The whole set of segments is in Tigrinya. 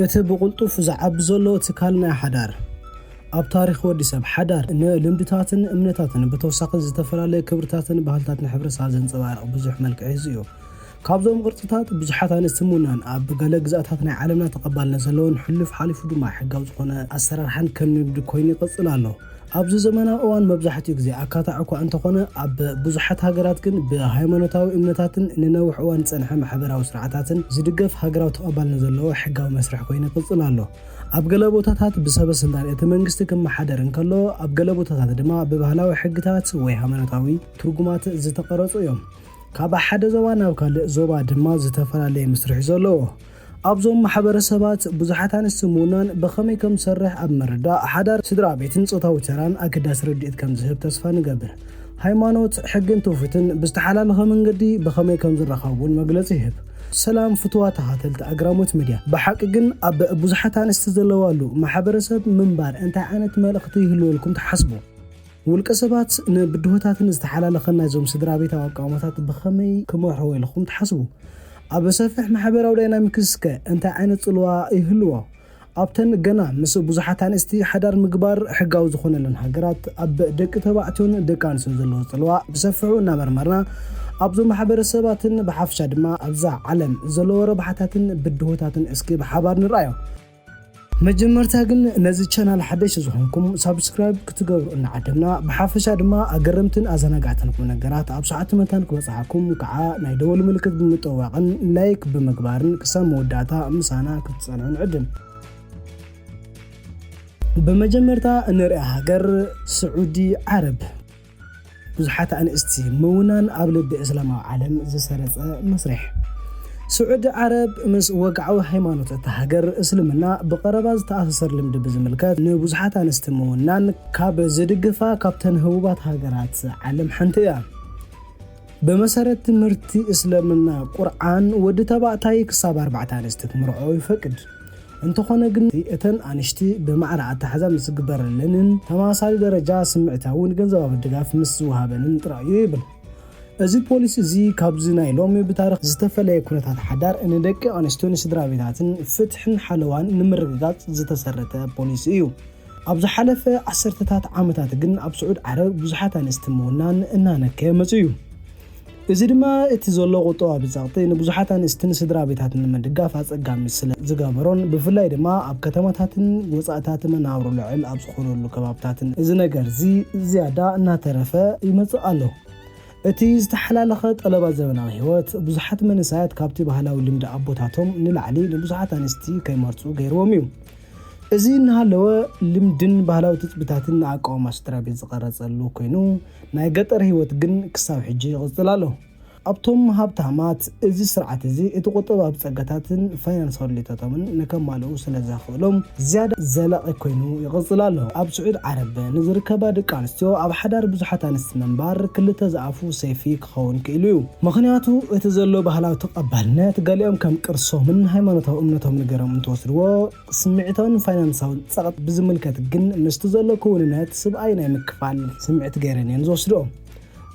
እቲ ብቕልጡፍ ዝዓቢ ዘሎ ትካል ናይ ሓዳር። ኣብ ታሪኽ ወዲ ሰብ ሓዳር ንልምድታትን እምነታትን ብተወሳኺ ዝተፈላለዩ ክብርታትን ባህልታትን ሕብረተሰብ ዘንጸባርቕ ብዙሕ መልክዕ ሒዙ እዩ። ካብዞም ቅርጽታት ብዙሓት ኣንስቲ ምውናን ኣብ ገለ ግዝኣታት ናይ ዓለምና ተቐባልነት ዘለዎን ሕሉፍ ሓሊፉ ድማ ሕጋዊ ዝኾነ ኣሰራርሓን ከም ልምዲ ኮይኑ ይቕጽል ኣሎ። ኣብዚ ዘመናዊ እዋን መብዛሕትኡ ግዜ ኣካታዕ እኳ እንተኾነ፣ ኣብ ብዙሓት ሃገራት ግን ብሃይማኖታዊ እምነታትን ንነዊሕ እዋን ዝጸንሐ ማሕበራዊ ስርዓታትን ዝድገፍ ሃገራዊ ተቐባልነት ዘለዎ ሕጋዊ መስርሕ ኮይኑ ይቕጽል ኣሎ። ኣብ ገለ ቦታታት ብሰበ ስልጣን እቲ መንግስቲ ክመሓደር እንከሎ፣ ኣብ ገለ ቦታታት ድማ ብባህላዊ ሕግታት ወይ ሃይማኖታዊ ትርጉማት ዝተቐረጹ እዮም። ካብ ሓደ ዞባ ናብ ካልእ ዞባ ድማ ዝተፈላለየ መስርሕ እዩ ዘለዎ። ኣብዞም ማሕበረሰባት ብዙሓት ኣንስቲ ምውናን ብኸመይ ከም ዝሰርሕ ኣብ ምርዳእ ሓዳር፣ ስድራ ቤትን ጾታዊ ተራን ኣገዳሲ ረድኤት ከም ዝህብ ተስፋ ንገብር። ሃይማኖት፣ ሕግን ትውፊትን ብዝተሓላለኸ መንገዲ ብኸመይ ከም ዝራኸቡ እውን መግለጺ ይህብ። ሰላም ፍቱዋት ተኸታተልቲ ኣግራሞት ሚድያ። ብሓቂ ግን ኣብ ብዙሓት ኣንስቲ ዘለዋሉ ማሕበረሰብ ምንባር እንታይ ዓይነት መልእኽቲ ይህልወልኩም ትሓስቡ? ውልቀ ሰባት ንብድሆታትን ዝተሓላለኸን ናይዞም ስድራ ቤታዊ ኣቃውማታት ብኸመይ ክመርሕዎ ኢልኹም ትሓስቡ? ኣብ ሰፊሕ ማሕበራዊ ዳይናሚክስከ እንታይ ዓይነት ጽልዋ ይህልዎ? ኣብተን ገና ምስ ብዙሓት ኣንስቲ ሓዳር ምግባር ሕጋዊ ዝኾነለን ሃገራት፣ ኣብ ደቂ ተባዕትዮን ደቂ ኣንስትዮን ዘለዎ ጽልዋ ብሰፊሑ እናመርመርና፣ ኣብዞም ማሕበረሰባትን ብሓፈሻ ድማ ኣብዛ ዓለም ዘለዎ ረብሓታትን ብድሆታትን እስኪ ብሓባር ንርኣዮ። መጀመርታ ግን ነዚ ቻናል ሓደሽቲ ዝኾንኩም ሳብስክራይብ ክትገብሩ እናዓደምና፣ ብሓፈሻ ድማ ኣገረምትን ኣዘናጋዕትን ቁም ነገራት ኣብ ሰዓት መታን ክበጽሓኩም ከዓ ናይ ደወል ምልክት ብምጥዋቕን ላይክ ብምግባርን ክሳብ መወዳእታ ምሳና ክትጸንሑ ንዕድም። ብመጀመርታ እንሪኣ ሃገር ስዑዲ ዓረብ። ብዙሓት ኣንስቲ ምውናን ኣብ ልቢ እስላማዊ ዓለም ዝሰረጸ መስርሕ። ስዑዲ ዓረብ ምስ ወግዓዊ ሃይማኖት እታ ሃገር እስልምና ብቐረባ ዝተኣሳሰር ልምዲ ብዝምልከት ንብዙሓት ኣንስቲ ምውናን ካብ ዝድግፋ ካብተን ህቡባት ሃገራት ዓለም ሓንቲ እያ። ብመሰረት ትምህርቲ እስልምና ቁርዓን ወዲ ተባዕታይ ክሳብ ኣርባዕተ ኣንስቲ ክምርዖ ይፈቅድ። እንተኾነ ግን እተን ኣንሽቲ ብማዕረ ኣተሓዛ ምስ ዝግበረለንን ተመሳሳሊ ደረጃ ስምዒታውን ገንዘባዊ ድጋፍ ምስ ዝወሃበንን ጥራይ እዩ ይብል። እዚ ፖሊሲ እዚ ካብዚ ናይ ሎሚ ብታሪኽ ዝተፈለየ ኩነታት ሓዳር ንደቂ ኣንስትዮን ስድራ ቤታትን ፍትሕን ሓለዋን ንምርግጋጽ ዝተሰረተ ፖሊሲ እዩ። ኣብ ዝሓለፈ ዓሰርተታት ዓመታት ግን ኣብ ስዑድ ዓረብ ብዙሓት ኣንስቲ ምውናን እናነከየ መጺኡ እዩ። እዚ ድማ እቲ ዘሎ ቁጠባዊ ጸቕጢ ንብዙሓት ኣንስትን ስድራ ቤታትን ንምድጋፍ ኣጸጋሚ ስለ ዝገበሮን፣ ብፍላይ ድማ ኣብ ከተማታትን ወጻእታት መነባብሮ ልዑል ኣብ ዝኾነሉ ከባብታትን እዚ ነገር እዚ ዝያዳ እናተረፈ ይመጽእ ኣሎ። እቲ ዝተሓላለኸ ጠለባት ዘመናዊ ህይወት፣ ብዙሓት መንእሰያት ካብቲ ባህላዊ ልምዲ ኣቦታቶም ንላዕሊ ንብዙሓት ኣንስቲ ከይመርጹ ገይርዎም እዩ። እዚ እናሃለወ፣ ልምድን ባህላዊ ትጽቢታትን ንኣቃውማ ስድራ ቤት ዝቐረጸሉ ኮይኑ፣ ናይ ገጠር ህይወት ግን ክሳብ ሕጂ ይቕጽል ኣሎ። ኣብቶም ሃብታማት፣ እዚ ስርዓት እዚ እቲ ቁጠባዊ ጸጋታትን ፋይናንሳዊ ድሌታቶምን ንከማልኡ ስለ ዘኽእሎም፣ ዝያዳ ዘላቒ ኮይኑ ይቕጽል ኣሎ። ኣብ ስዑድ ዓረብ ንዝርከባ ደቂ ኣንስትዮ፣ ኣብ ሓዳር ብዙሓት ኣንስቲ ምንባር ክልተ ዝኣፉ ሰይፊ ክኸውን ክኢሉ እዩ። ምኽንያቱ፣ እቲ ዘሎ ባህላዊ ተቐባልነት፣ ገሊኦም ከም ቅርሶምን ሃይማኖታዊ እምነቶምን ገይሮም እንትወስድዎ፣ ስምዒታውን ፋይናንሳውን ጸቕጢ ብዝምልከት ግን፣ ምስቲ ዘሎ ክውንነት፣ ስብኣይ ናይ ምክፋል ስምዒት ገይረን እየን ዝወስድኦ።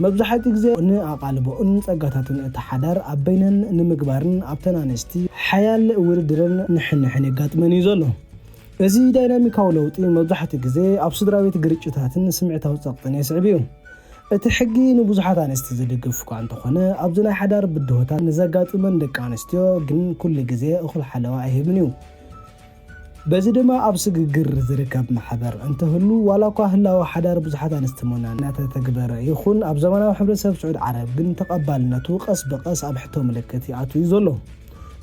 መብዛሕትኡ ግዜ ንኣቓልቦኡን ጸጋታቱን እቲ ሓዳር ኣብ በይነን ንምግባርን ኣብተን ኣንስቲ ሓያል ውድድርን ንሕንሕን የጋጥመን እዩ ዘሎ። እዚ ዳይናሚካዊ ለውጢ መብዛሕትኡ ግዜ ኣብ ስድራ ቤት ግርጭታትን ስምዒታዊ ጸቕጥን የስዕብ እዩ። እቲ ሕጊ ንብዙሓት ኣንስቲ ዝድግፍ እኳ እንተኾነ፣ ኣብዚ ናይ ሓዳር ብድሆታት ንዘጋጥመን ደቂ ኣንስትዮ ግን ኩሉ ግዜ እኹል ሓለዋ ኣይህብን እዩ። በዚ ድማ ኣብ ስግግር ዝርከብ ማሕበር እንተህሉ፣ ዋላ እኳ ህላወ ሓዳር ብዙሓት ኣንስቲ ምውናን እናተተግበረ ይኹን፣ ኣብ ዘመናዊ ሕብረተሰብ ስዑድ ዓረብ ግን ተቐባልነቱ ቀስ ብቐስ ኣብ ሕቶ ምልክት ይኣቱ እዩ ዘሎ።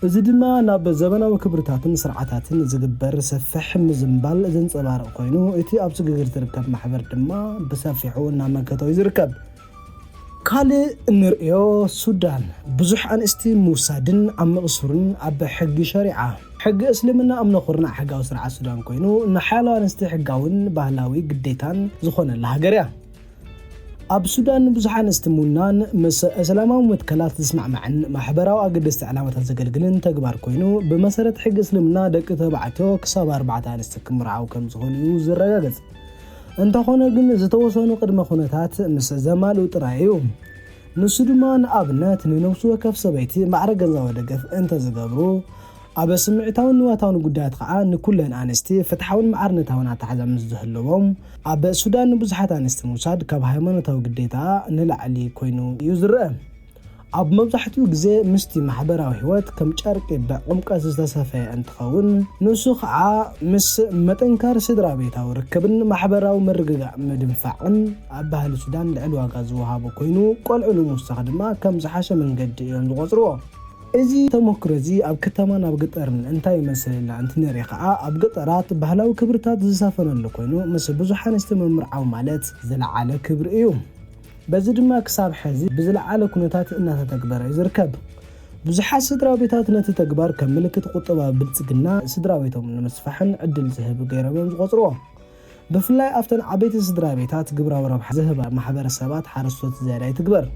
እዚ ድማ ናብ ዘመናዊ ክብርታትን ስርዓታትን ዝግበር ሰፊሕ ምዝንባል ዘንጸባርቕ ኮይኑ፣ እቲ ኣብ ስግግር ዝርከብ ማሕበር ድማ ብሰፊሑ እናመከቶ እዩ ዝርከብ። ካልእ እንርእዮ ሱዳን፣ ብዙሕ ኣንስቲ ምውሳድን ኣብ ምእሱርን ኣብ ሕጊ ሸሪዓ፣ ሕጊ እስልምና ኣብ ነኹርናዕ ሕጋዊ ስርዓት ሱዳን ኮይኑ፣ ንሓያሎ ኣንስቲ ሕጋውን ባህላዊ ግዴታን ዝኾነላ ሃገር እያ። ኣብ ሱዳን ብዙሕ ኣንስቲ ምውናን ምስ እስላማዊ መትከላት ዝስማዕማዕን ማሕበራዊ ኣገደስቲ ዕላማታት ዘገልግልን ተግባር ኮይኑ፣ ብመሰረት ሕጊ እስልምና ደቂ ተባዕትዮ ክሳብ ኣርባዕተ ኣንስቲ ክምርዓው ከም ዝኽእሉ እዩ ዝረጋገጽ። እንተኾነ ግን ዝተወሰኑ ቅድመ ኩነታት ምስ ዘማልኡ ጥራይ እዩ። ንሱ ድማ ንኣብነት ንነፍሲ ወከፍ ሰበይቲ ማዕረ ገንዘባዊ ደገፍ እንተዝገብሩ፣ ኣብ ስምዒታውን ንዋታውን ጉዳያት ኸዓ ንኩለን ኣንስቲ ፍትሓውን መዓርነታውን ኣተሓዛ ምስ ዝህልዎም፣ ኣብ ሱዳን ንብዙሓት ኣንስቲ ምውሳድ ካብ ሃይማኖታዊ ግዴታ ንላዕሊ ኮይኑ እዩ ዝረአ። ኣብ መብዛሕትኡ ግዜ ምስቲ ማሕበራዊ ህይወት ከም ጨርቂ ብዕምቀት ዝተሰፈየ እንትኸውን፣ ንሱ ኸዓ ምስ ምጥንካር ስድራ ቤታዊ ርክብን ማሕበራዊ ምርግጋእ ምድንፋዕን ኣብ ባህሊ ሱዳን ልዕሊ ዋጋ ዝወሃቦ ኮይኑ፣ ቆልዑ ንምውሳኽ ድማ ከም ዝሓሸ መንገዲ እዮም ዝቖጽርዎ። እዚ ተመክሮ እዚ ኣብ ከተማን ኣብ ገጠርን እንታይ ይመስል ኢልና እንትንርኢ ኸዓ፣ ኣብ ገጠራት ባህላዊ ክብርታት ዝሰፈነሉ ኮይኑ፣ ምስ ብዙሕ ኣንስቲ ምምርዓው ማለት ዝለዓለ ክብሪ እዩ። በዚ ድማ ክሳብ ሕዚ ብዝለዓለ ኩነታት እናተተግበረ እዩ ዝርከብ። ብዙሓት ስድራ ቤታት ነቲ ተግባር ከም ምልክት ቁጠባዊ ብልጽግና ስድራ ቤቶም ንምስፋሕን ዕድል ዝህብ ገይሮም እዮም ዝቖጽርዎ። ብፍላይ ኣብተን ዓበይቲ ስድራ ቤታት ግብራዊ ረብሓ ዝህባ ማሕበረሰባት ሓረስቶት ዝያዳ ይትግበር።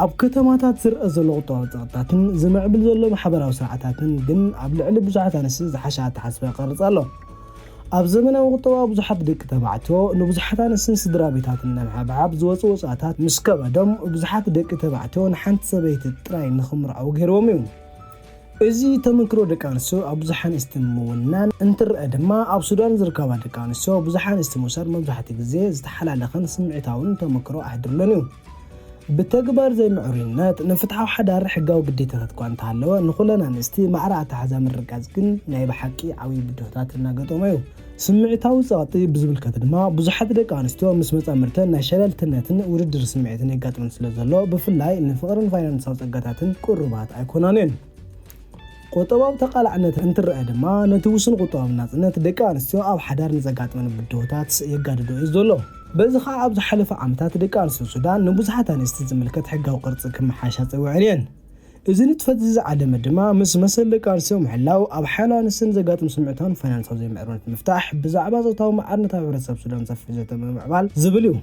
ኣብ ከተማታት ዝረኣ ዘሎ ቁጠባዊ ጸቕጥታትን ዝምዕብል ዘሎ ማሕበራዊ ስርዓታትን ግን ኣብ ልዕሊ ብዙሓት ኣንስቲ ዝሓሸ ኣተሓሳስባ ይቐርጽ ኣሎ። ኣብ ዘመናዊ ቁጠባ ብዙሓት ደቂ ተባዕትዮ ንብዙሓት ኣንስትን ስድራ ቤታትን ንምሕብሓብ ዝወጹ ወጻእታት ምስ ከበዶም፣ ብዙሓት ደቂ ተባዕትዮ ንሓንቲ ሰበይቲ ጥራይ ንኽምርዓው ገይርዎም እዩ። እዚ ተመክሮ ደቂ ኣንስትዮ ኣብ ብዙሕ ኣንስቲ ምውናን እንትረኣ ድማ፣ ኣብ ሱዳን ዝርከባ ደቂ ኣንስትዮ ብዙሕ ኣንስቲ ምውሳድ መብዛሕትኡ ግዜ ዝተሓላለኸን ስምዒታውን ተመክሮ ኣሕድርለን እዩ። ብተግባር ዘይምዕሩይነት፣ ንፍትሓዊ ሓዳር ሕጋዊ ግዴታታት እኳ እንተሃለወ፣ ንኹለን ኣንስቲ ማዕረ ኣተሓዛ ምርጋጽ ግን ናይ ብሓቂ ዓብዪ ብድሆታት እናገጠሞ እዩ። ስምዒታዊ ጸቕጢ ብዝምልከት ድማ፣ ብዙሓት ደቂ ኣንስትዮ ምስ መጻምድተን ናይ ሸለልትነትን ውድድር ስምዒትን የጋጥመን ስለ ዘሎ፣ ብፍላይ ንፍቕርን ፋይናንሳዊ ጸጋታትን ቅሩባት ኣይኮናን እየን። ቁጠባዊ ተቓላዕነት እንትረኣ ድማ፣ ነቲ ውሱን ቁጠባዊ ናጽነት ደቂ ኣንስትዮ ኣብ ሓዳር ንዘጋጥመን ብድሆታት የጋድዶ እዩ ዘሎ። በዚ ኸኣ ኣብ ዝሓለፈ ዓመታት ደቂ ኣንስትዮ ሱዳን ንብዙሓት ኣንስቲ ዝምልከት ሕጋዊ ቅርጺ ክመሓየሻ ጸዊዐን እየን። እዚ ንጥፈት እዚ ዝዓለመ ድማ ምስ መሰል ደቂ ኣንስትዮ ምሕላው፣ ኣብ ሓያሎ ኣንስትን ዘጋጥም ስምዒታውን ፋይናንሳዊ ዘይምዕሩነት ምፍታሕ፣ ብዛዕባ ጾታዊ መዓርነት ኣብ ሕብረተሰብ ሱዳን ሰፊሕ ዘተ ምምዕባል ዝብል እዩ።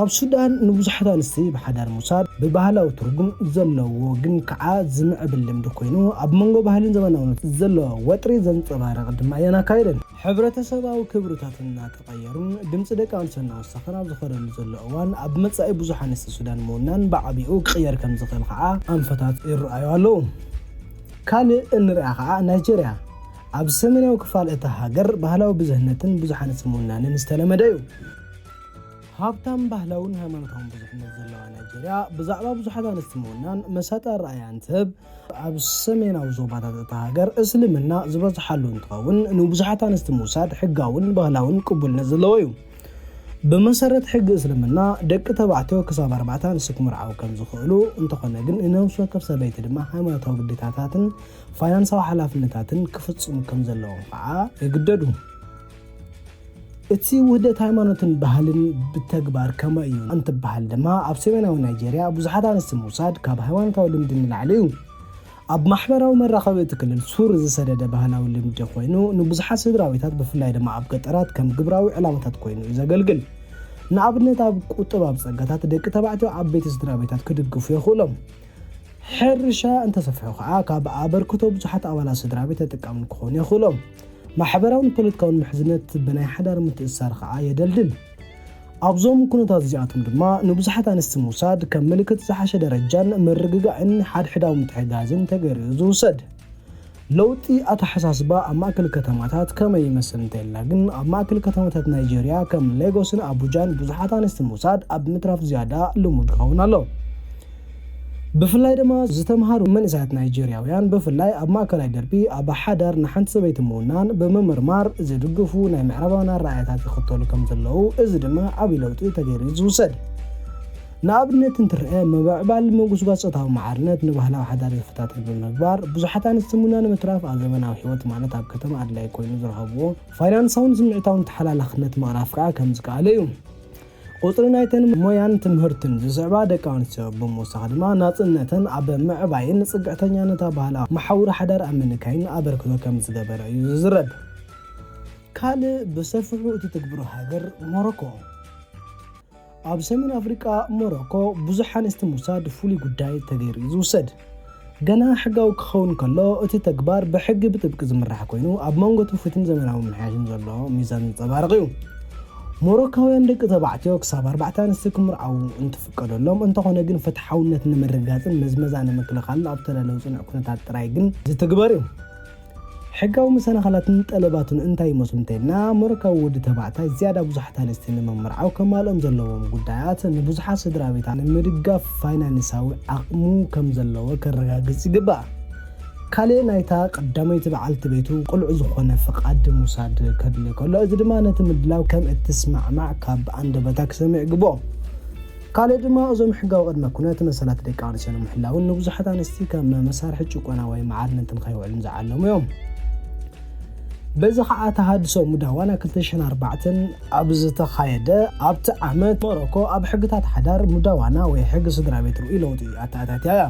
ኣብ ሱዳን ንብዙሓት ኣንስቲ ብሓዳር ምውሳድ ብባህላዊ ትርጉም ዘለዎ ግን ከዓ ዝምዕብል ልምዲ ኮይኑ፣ ኣብ መንጎ ባህልን ዘመናውነት ዘሎ ወጥሪ ዘንጸባርቕ ድማ እየን ኣካይደን። ሕብረተሰባዊ ክብርታት እናተቐየሩን ድምፂ ደቂ ኣንስትዮ እናወሰኸን ኣብ ዝኸደሉ ዘሎ እዋን፣ ኣብ መጻኢ ብዙሕ ኣንስቲ ሱዳን ምውናን ብዓቢኡ ክቕየር ከም ዝኽእል ከዓ ኣንፈታት ይረኣዩ ኣለዉ። ካልእ እንሪኣ ከዓ ናይጄርያ፣ ኣብ ሰሜናዊ ክፋል እታ ሃገር ባህላዊ ብዝህነትን ብዙሕ ኣንስቲ ምውናንን ዝተለመደ እዩ። ሃብታም ባህላውን ሃይማኖታውን ብዙሕነት ዘለዋ ናይጄርያ፣ ብዛዕባ ብዙሓት ኣንስቲ ምውናን መሳጢ ኣረኣእያ እንትህብ፣ ኣብ ሰሜናዊ ዞባታት እታ ሃገር እስልምና ዝበዝሓሉ እንትኸውን፣ ንብዙሓት ኣንስቲ ምውሳድ ሕጋውን ባህላውን ቅቡልነት ዘለዎ እዩ። ብመሰረት ሕጊ እስልምና፣ ደቂ ተባዕትዮ ክሳብ ኣርባዕተ ኣንስቲ ክምርዓው ከም ዝኽእሉ፣ እንተኾነ ግን ንነፍሲ ወከፍ ሰበይቲ ድማ ሃይማኖታዊ ግዴታታትን ፋይናንሳዊ ሓላፍነታትን ክፍጽሙ ከም ዘለዎም ከዓ ይግደዱ። እቲ ውህደት ሃይማኖትን ባህልን ብተግባር ከመይ እዩ እንትበሃል ድማ፣ ኣብ ሰሜናዊ ናይጄርያ ብዙሓት ኣንስቲ ምውሳድ ካብ ሃይማኖታዊ ልምዲ ንላዕሊ እዩ። ኣብ ማሕበራዊ መራኸቢ እቲ ክልል ሱር ዝሰደደ ባህላዊ ልምዲ ኮይኑ፣ ንብዙሓት ስድራቤታት ብፍላይ ድማ ኣብ ገጠራት ከም ግብራዊ ዕላማታት ኮይኑ እዩ ዘገልግል። ንኣብነት ኣብ ቁጠባዊ ጸጋታት ደቂ ተባዕትዮ ዓበይቲ ስድራቤታት ክድግፉ የኽእሎም። ሕርሻ እንተሰፍሑ ከኣ ካብ ኣበርክቶ ብዙሓት ኣባላት ስድራቤት ተጠቃሚ ክኾኑ የኽእሎም። ማሕበራውን ፖለቲካውን ምሕዝነት ብናይ ሓዳር ምትእስሳር ከኣ የደልድል። ኣብዞም ኩነታት እዚኣቶም ድማ ንብዙሓት ኣንስቲ ምውሳድ ከም ምልክት ዝሓሸ ደረጃን ምርግጋእን ሓድሕዳዊ ምትሕግጋዝን ተገይሩ እዩ ዝውሰድ። ለውጢ ኣተሓሳስባ ኣብ ማእከል ከተማታት ከመይ ይመስል እንተኢልና ግን፣ ኣብ ማእከል ከተማታት ናይጄርያ ከም ሌጎስን ኣቡጃን ብዙሓት ኣንስቲ ምውሳድ ኣብ ምትራፍ ዝያዳ ልሙድ ክኸውን ኣሎ። ብፍላይ ድማ ዝተምሃሩ መንእሰያት ናይጄርያውያን ብፍላይ ኣብ ማእከላይ ደርቢ ኣብ ሓዳር ንሓንቲ ሰበይቲ ምውናን ብምምርማር ዝድግፉ ናይ ምዕራባውያን ኣረኣእያታት ይኽተሉ ከም ዘለዉ፣ እዚ ድማ ዓብዪ ለውጢ ተገይሩ እዩ ዝውሰድ። ንኣብነት እንትርአ፣ ምምዕባል ምጉስጓስ ጾታዊ መዓርነት ንባህላዊ ሓዳር ይፈታተን ብምግባር፣ ብዙሓት ኣንስቲ ምውናን ንምትራፍ ኣብ ዘመናዊ ህይወት ማለት ኣብ ከተማ ኣድላዪ ኮይኑ ዝረኸብዎ ፋይናንሳውን ስምዒታውን ተሓላላኽነት ምቕራፍ ከኣ ከም ዝከኣለ እዩ። ቁጽሪ ናይተን ሞያን ትምህርትን ዝስዕባ ደቂ ኣንስትዮ ብምውሳኽ ድማ ናጽነተን ኣብ ምዕባይን ጽግዕተኛነታ ባህላዊ መሓውር ሓዳር ኣብ ምንካይን ኣበርክቶ ከም ዝገበረ እዩ ዝዝረብ። ካልእ ብሰፊሑ እትትግብሮ ሃገር ሞሮኮ። ኣብ ሰሜን ኣፍሪቃ ሞሮኮ ብዙሕ ኣንስቲ ምውሳድ ፍሉይ ጉዳይ ተገይሩ እዩ ዝውሰድ። ገና ሕጋዊ ክኸውን ከሎ፣ እቲ ተግባር ብሕጊ ብጥብቂ ዝምራሕ ኮይኑ፣ ኣብ መንጎ ትውፊትን ዘመናዊ ምምሕያሽን ዘሎ ሚዛን ዘንጸባርቕ እዩ። ሞሮካውያን ደቂ ተባዕትዮ ክሳብ ኣርባዕተ ኣንስቲ ክምርዓዉ እንትፍቀደሎም፣ እንተኾነ ግን ፍትሓውነት ንምርግጋጽን መዝመዛ ንምክልኻልን ኣብ ተዳለዉ ጽኑዕ ኩነታት ጥራይ ግን ዝትግበር እዩ። ሕጋዊ መሰናኸላትን ጠለባቱን እንታይ ይመስሉ እንተኢልና፣ ሞሮካዊ ወዲ ተባዕታይ ዝያዳ ብዙሓት ኣንስቲ ንምምርዓው ከማልኦም ዘለዎም ጉዳያት፣ ንብዙሓት ስድራ ቤታት ንምድጋፍ ፋይናንሳዊ ዓቕሙ ከም ዘለዎ ከረጋግጽ ይግባእ። ካልእ ናይታ ቀዳመይቲ በዓልቲ ቤቱ ቁልዑ ዝኾነ ፍቓድ ምውሳድ ከድልዮ ከሎ፣ እዚ ድማ ነቲ ምድላው ከም እትስማዕማዕ ካብ ኣንደበታ ክሰምዕ ይግብኦ። ካልእ ድማ እዞም ሕጋዊ ቅድመ ኩነት መሰላት ደቂ ኣንስትዮ ንምሕላውን ንብዙሓት ኣንስቲ ከም መሳርሒ ጭቆና ወይ መዓርነትን ከይውዕልን ዝዓለሙ እዮም። በዚ ኸዓ ተሃድሶ ሙዳዋና ክልተ ሽሕን ኣርባዕተን ኣብ ዝተኻየደ ኣብቲ ዓመት ሞሮኮ ኣብ ሕግታት ሓዳር ሙዳዋና ወይ ሕጊ ስድራ ቤት ርኡይ ለውጢ ኣተኣታትያ እያ።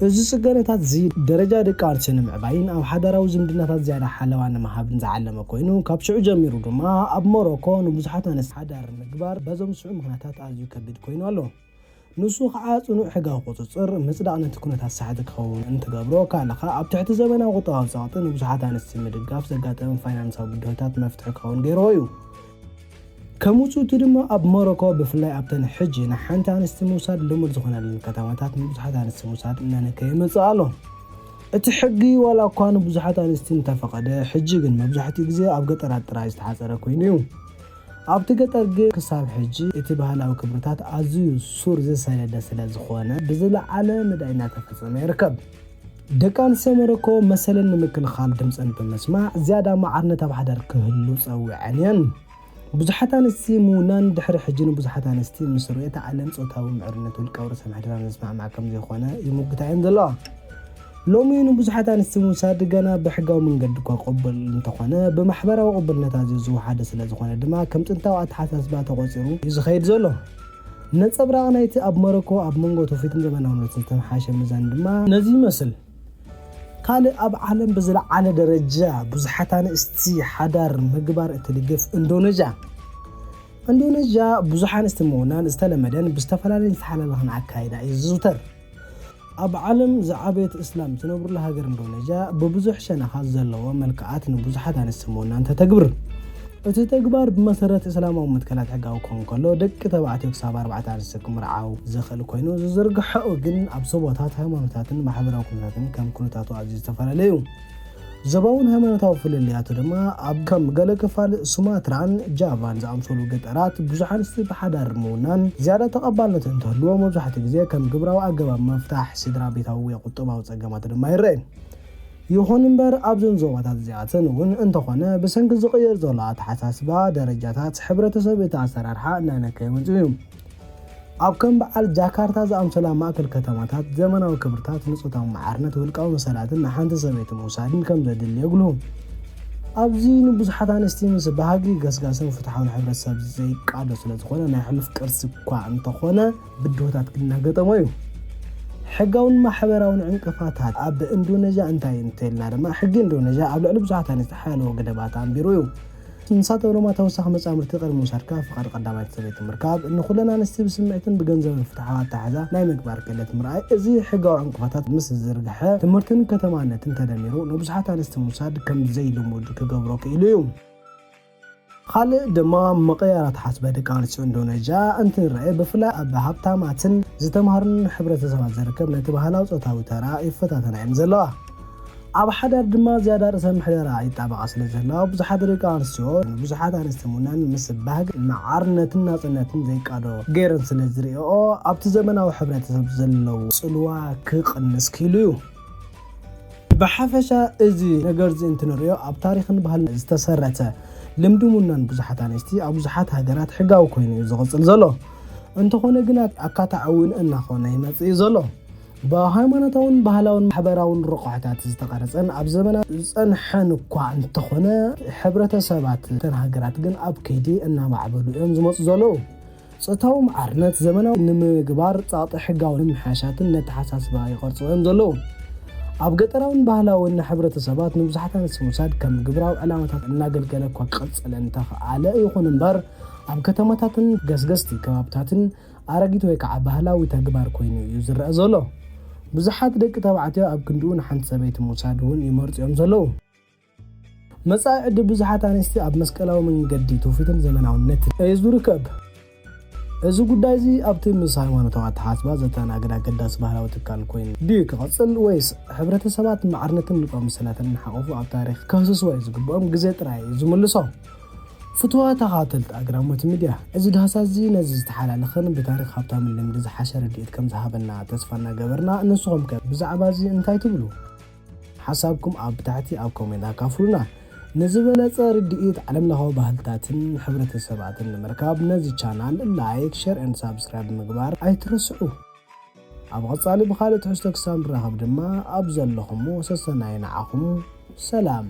እዚ ጽገነታት እዚ ደረጃ ደቂ ኣንስትዮ ንምዕባይን ኣብ ሓዳራዊ ዝምድናታት ዝያዳ ሓለዋ ንምሃብን ዝዓለመ ኮይኑ፣ ካብ ሽዑ ጀሚሩ ድማ ኣብ ሞሮኮ ንብዙሓት ኣንስቲ ሓዳር ምግባር በዞም ስዑ ምኽንያታት ኣዝዩ ከቢድ ኮይኑ ኣሎ። ንሱ ኸዓ ጽኑዕ ሕጋዊ ቁጽጽር፣ ምጽዳቕ ነቲ ኩነታት ሳሕቲ ክኸውን እንትገብሮ፣ ካልእ ኸዓ ኣብ ትሕቲ ዘበናዊ ቁጠባዊ ጸቕጢ ንብዙሓት ኣንስቲ ምድጋፍ ዘጋጠመ ፋይናንሳዊ ብድሆታት መፍትሒ ክኸውን ገይርዎ እዩ። ከም ውጽኢቱ ድማ ኣብ ሞሮኮ ብፍላይ ኣብተን ሕጂ ንሓንቲ ኣንስቲ ምውሳድ ልሙድ ዝኾነለን ከተማታት ንብዙሓት ኣንስቲ ምውሳድ እናነከየ ይመጽእ ኣሎ። እቲ ሕጊ ዋላ እኳ ንብዙሓት ኣንስቲ እንተፈቐደ፣ ሕጂ ግን መብዛሕትኡ ግዜ ኣብ ገጠራት ጥራይ ዝተሓጸረ ኮይኑ እዩ። ኣብቲ ገጠር ግን ክሳብ ሕጂ እቲ ባህላዊ ክብርታት ኣዝዩ ሱር ዝሰደደ ስለ ዝኾነ ብዝለዓለ መዳይ እናተፈጸመ ይርከብ። ደቂ ኣንስትዮ ሞሮኮ መሰለን ንምክልኻል ድምጸን ብምስማዕ ዝያዳ ማዕርነት ኣብ ሓዳር ክህሉ ጸዊዐን እየን። ብዙሓት ኣንስቲ ምውናን ድሕሪ ሕጂ ንብዙሓት ኣንስቲ ምስ ርእዮተ ዓለም ጾታዊ ምዕርነት ውልቃዊ ርእሰ ምሕደራን ዝስማዕማዕ ከም ዘይኮነ ይምጉታ እየን ዘለዋ። ሎሚ ንብዙሓት ኣንስቲ ምውሳድ ገና ብሕጋዊ መንገዲ እኳ ቅቡል እንተኾነ፣ ብማሕበራዊ ቅቡልነት ኣዝዩ ዝወሓደ ስለ ዝኾነ ድማ ከም ጥንታዊ ኣተሓሳስባ ተቖጺሩ እዩ ዝኸይድ ዘሎ። ነጸብራቕ ናይቲ ኣብ ሞሮኮ ኣብ መንጎ ትውፊትን ዘመናውነትን ዝተመሓሸ ሚዛን ድማ ነዚ ይመስል። ካልእ ኣብ ዓለም ብዝለዓለ ደረጃ ብዙሓት ኣንስቲ ሓዳር ምግባር እትድግፍ ኢንዶኔዥያ። ኢንዶኔዥያ ብዙሕ ኣንስቲ ምውናን ዝተለመደን ብዝተፈላለየ ዝተሓላለኸን ኣካይዳ እዩ ዝዝውተር። ኣብ ዓለም ዝዓበየት እስላም ትነብሩላ ሃገር ኢንዶኔዥያ ብብዙሕ ሸነኻት ዘለዎ መልክዓት ንብዙሓት ኣንስቲ ምውናን ተተግብር። እቲ ተግባር ብመሰረት እስላማዊ መትከላት ሕጋዊ ክኸውን ከሎ፣ ደቂ ተባዕትዮ ክሳብ ኣርባዕተ ኣንስቲ ክምርዓው ዝኽእል ኮይኑ፣ ዝዝርግሐኡ ግን ኣብ ዞባታት፣ ሃይማኖታትን ማሕበራዊ ኩነታትን ከም ኩነታቱ ኣዝዩ ዝተፈላለየ እዩ። ዞባውን ሃይማኖታዊ ፍልልያቱ ድማ ኣብ ከም ገለ ክፋል ሱማትራን ጃቫን ዝኣምሰሉ ገጠራት ብዙሕ ኣንስቲ ብሓዳር ምውናን ዝያዳ ተቐባልነት እንትህልዎ፣ መብዛሕትኡ ግዜ ከም ግብራዊ ኣገባብ ምፍታሕ ስድራ ቤታዊ ወይ ቁጠባዊ ጸገማት ድማ ይረአ። ይኹን እምበር ኣብዘን ዞባታት እዚኣተን እውን እንተኾነ ብሰንኪ ዝቕየር ዘሎ ኣተሓሳስባ ደረጃታት ሕብረተሰብ እቲ ኣሰራርሓ እናነከየ መጺኡ እዩ። ኣብ ከም በዓል ጃካርታ ዝኣምሰላ ማእከል ከተማታት ዘመናዊ ክብርታት ንጾታዊ መዓርነት ውልቃዊ መሰላትን ንሓንቲ ሰበይቲ ምውሳድን ከም ዘድሊ የጉልሁ። ኣብዚ ንብዙሓት ኣንስቲ ምስ ባህጊ ገስጋስን ፍትሓውን ሕብረተሰብ ዘይቃዶ ስለ ዝኾነ ናይ ሕሉፍ ቅርሲ እኳ እንተኾነ ብድሆታት ግን እናገጠሞ እዩ። ሕጋውን ማሕበራውን ዕንቅፋታት ኣብ ኢንዶኔዥያ እንታይ እንተልና ድማ ሕጊ ኢንዶኔዥያ ኣብ ልዕሊ ብዙሓት ኣንስቲ ሓያለዎ ገደባት ኣንቢሩ እዩ። ንሳቶም ድማ ተወሳኺ መጻምድቲ ቅድሚ ምውሳድካ ፍቓድ ቀዳማይቲ ሰበይቲ ምርካብ፣ ንኹለን ኣንስቲ ብስምዒትን ብገንዘብን ፍትሓዊ ኣተሓሕዛ ናይ ምግባር ክእለት ምርኣይ፣ እዚ ሕጋዊ ዕንቅፋታት ምስ ዝዝርግሐ ትምህርትን ከተማነትን ተደሚሩ ንብዙሓት ኣንስቲ ምውሳድ ከም ዘይልሙድ ክገብሮ ክኢሉ እዩ። ካልእ ድማ ምቕያር ኣተሓሳስባ ደቂ ኣንስትዮ ኢንዶኔዥያ እንትንርአ፣ ብፍላይ ኣብ ሃብታማትን ዝተምሃሩን ሕብረተሰባት ዝርከብ ነቲ ባህላዊ ጾታዊ ተራ ይፈታተና እየን ዘለዋ። ኣብ ሓዳር ድማ ዝያዳ ርእሰ ምሕደራ ይጣበቓ ስለ ዘለዋ፣ ብዙሓት ደቂ ኣንስትዮ ንብዙሓት ኣንስቲ ምውናን ምስ ባህጊ መዓርነትን ናጽነትን ዘይቃዶ ገይረን ስለ ዝርእኦ፣ ኣብቲ ዘመናዊ ሕብረተሰብ ዘለዎ ጽልዋ ክቕንስ ክኢሉ እዩ። ብሓፈሻ እዚ ነገር እዚ እንትንሪኦ ኣብ ታሪኽን ባህልን ዝተሰረተ ልምዲ ምውናን ብዙሓት ኣንስቲ ኣብ ብዙሓት ሃገራት ሕጋዊ ኮይኑ እዩ ዝቕጽል ዘሎ። እንተኾነ ግና ኣካታዒ እውን እናኾነ ይመጽእ እዩ ዘሎ። ብሃይማኖታውን ባህላውን ማሕበራውን ረቋሕታት ዝተቐረጸን ኣብ ዘመናት ዝጸንሐን እኳ እንተኾነ፣ ሕብረተሰባት እተን ሃገራት ግን ኣብ ከይዲ እናማዕበሉ እዮም ዝመጹ ዘለዉ። ጾታዊ ማዕርነት ዘመናዊ ንምግባር ጸቕጢ ሕጋዊ ምምሕያሻትን ነተሓሳስባ ይቐርጹ እዮም ዘለዉ። ኣብ ገጠራውን ባህላውን ሕብረተሰባት ንብዙሓት ኣንስቲ ምውሳድ ከም ግብራዊ ዕላማታት እናገልገለ እኳ ክቕጽል እንተኽኣለ፣ ይኹን እምበር ኣብ ከተማታትን ገስገስቲ ከባብታትን ኣረጊት ወይ ከዓ ባህላዊ ተግባር ኮይኑ እዩ ዝረአ ዘሎ። ብዙሓት ደቂ ተባዕትዮ ኣብ ክንድኡ ንሓንቲ ሰበይቲ ምውሳድ እውን ይመርጹ እዮም ዘለዉ። መጻኢ ዕድል ብዙሓት ኣንስቲ ኣብ መስቀላዊ መንገዲ ትውፊትን ዘመናውነትን እዩ ዝርከብ። እዚ ጉዳይ እዚ ኣብቲ ምስ ሃይማኖታዊ ኣተሓሳስባ ዘተኣናግድ ኣገዳሲ ባህላዊ ትካል ኮይኑ ድዩ ክቐጽል፣ ወይስ ሕብረተሰባት ማዕርነትን ልባዊ መሰላትን ሓቆፉ ኣብ ታሪኽ ከህስስዎ እዩ ዝግብኦም ግዜ ጥራይ እዩ ዝምልሶ። ፍትዋ ተኻተልቲ ኣግራሞት ሚድያ፣ እዚ ዳህሳስ እዚ ነዚ ዝተሓላለኸን ብታሪኽ ሃብታምን ልምዲ ዝሓሸ ርድኢት ከም ዝሃበና ተስፋ እናገበርና፣ ንስኹም ከ ብዛዕባ እዚ እንታይ ትብሉ? ሓሳብኩም ኣብ ታሕቲ ኣብ ኮሜንት ኣካፍሉና። ንዝበለጸ ርድኢት ዓለምለኻዊ ባህልታትን ሕብረተሰባትን ንምርካብ ነዚ ቻናል ላይክ፣ ሸር ኤንድ ሳብስክራይብ ምግባር ኣይትረስዑ። ኣብ ቐጻሊ ብኻልእ ትሕዝቶ ክሳብ ንራኸብ ድማ ኣብ ዘለኹሞ ሰሰናይ ንዓኹም ሰላም።